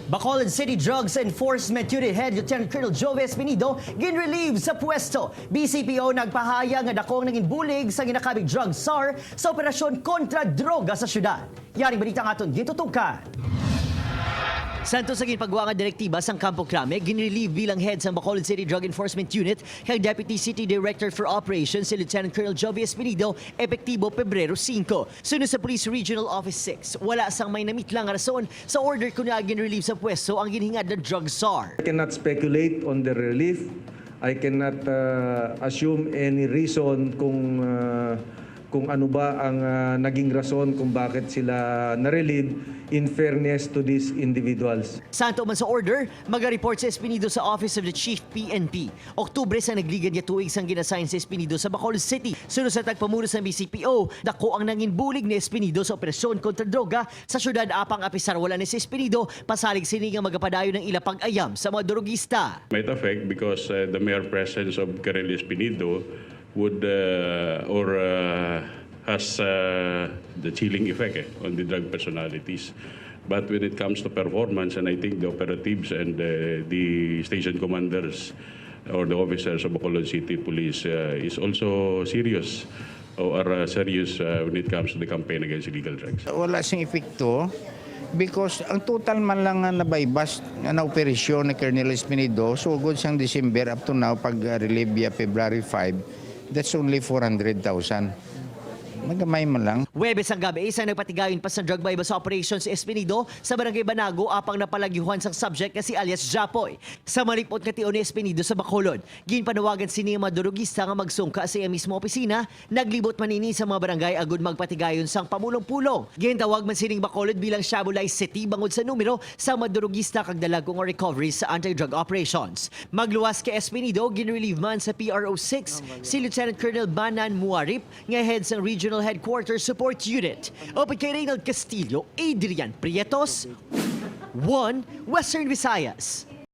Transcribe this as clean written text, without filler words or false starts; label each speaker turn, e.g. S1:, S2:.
S1: Bacolod City Drugs Enforcement Unit Head Lieutenant Colonel Jove Espinido ginrelieve sa pwesto. BCPO nagpahayag nga dakong nangin bulig sa ginakabig drug czar sa operasyon kontra droga sa syudad. Yaring balita nga aton gintutukan. Santo sa ginpagwa nga direktiba sang Campo Crame, ginrelieve bilang head sa Bacolod City Drug Enforcement Unit kag Deputy City Director for Operations si Lieutenant Colonel Jovi Espinido epektibo Pebrero 5. Sunod sa Police Regional Office 6, wala sang may namitlang nga rason sa order kung ginrelieve sa pwesto ang ginhingad ng drug czar.
S2: I cannot speculate on the relief. I cannot assume any reason kung ano ba ang naging rason kung bakit sila na-relieve, in fairness to these individuals.
S1: Santo man sa order, maga-report si Espinido sa Office of the Chief PNP. Oktubre sa nagligan niya tuig sang ginassign si Espinido sa Bacolod City. Sunod sa tagpamuno sa BCPO, dako ang nangin bulig ni Espinido sa operasyon kontra droga sa syudad, apang apisar wala ni si Espinido, pasalig sini nga magapadayon ng ila pag-ayam sa mga drogista.
S3: Might affect because the mere presence of Colonel Espinido would or has the chilling effect on the drug personalities. But when it comes to performance, and I think the operatives and the station commanders or the officers of Bacolod City Police is also serious or are serious when it comes to the campaign against illegal drugs.
S4: Wala siyang epekto because ang total man lang nga nabaybas nga na operasyon ni Colonel Espinido sugod siyang December up to now, pag relieve ya February 5, that's only 400,000. Magamay man lang.
S1: Webes ang gabi, isa nagpatigayon pa sa drug buy sa operations si Espinido sa Barangay Banago apang napalagyuhan sang subject nga si alias Japoy. Sa malipot nga tion ni Espinido sa Bacolod, ginpanawagan sini ang mga durugista nga magsungka sa iya mismo opisina, naglibot man ini sa mga barangay agud magpatigayon sang pamulong-pulong. Gintawag man sining Bacolod bilang Shabu-less City bangod sa numero sa mga durugista kag dalagong recovery sa anti-drug operations. Magluwas kay Espinido, ginrelieve man sa PRO 6 si Lieutenant Colonel Banan Muarip nga head sang Regional Headquarters Support Unit. Open kay Reynald Castillo, Adrian Prietos, 1 Western Visayas.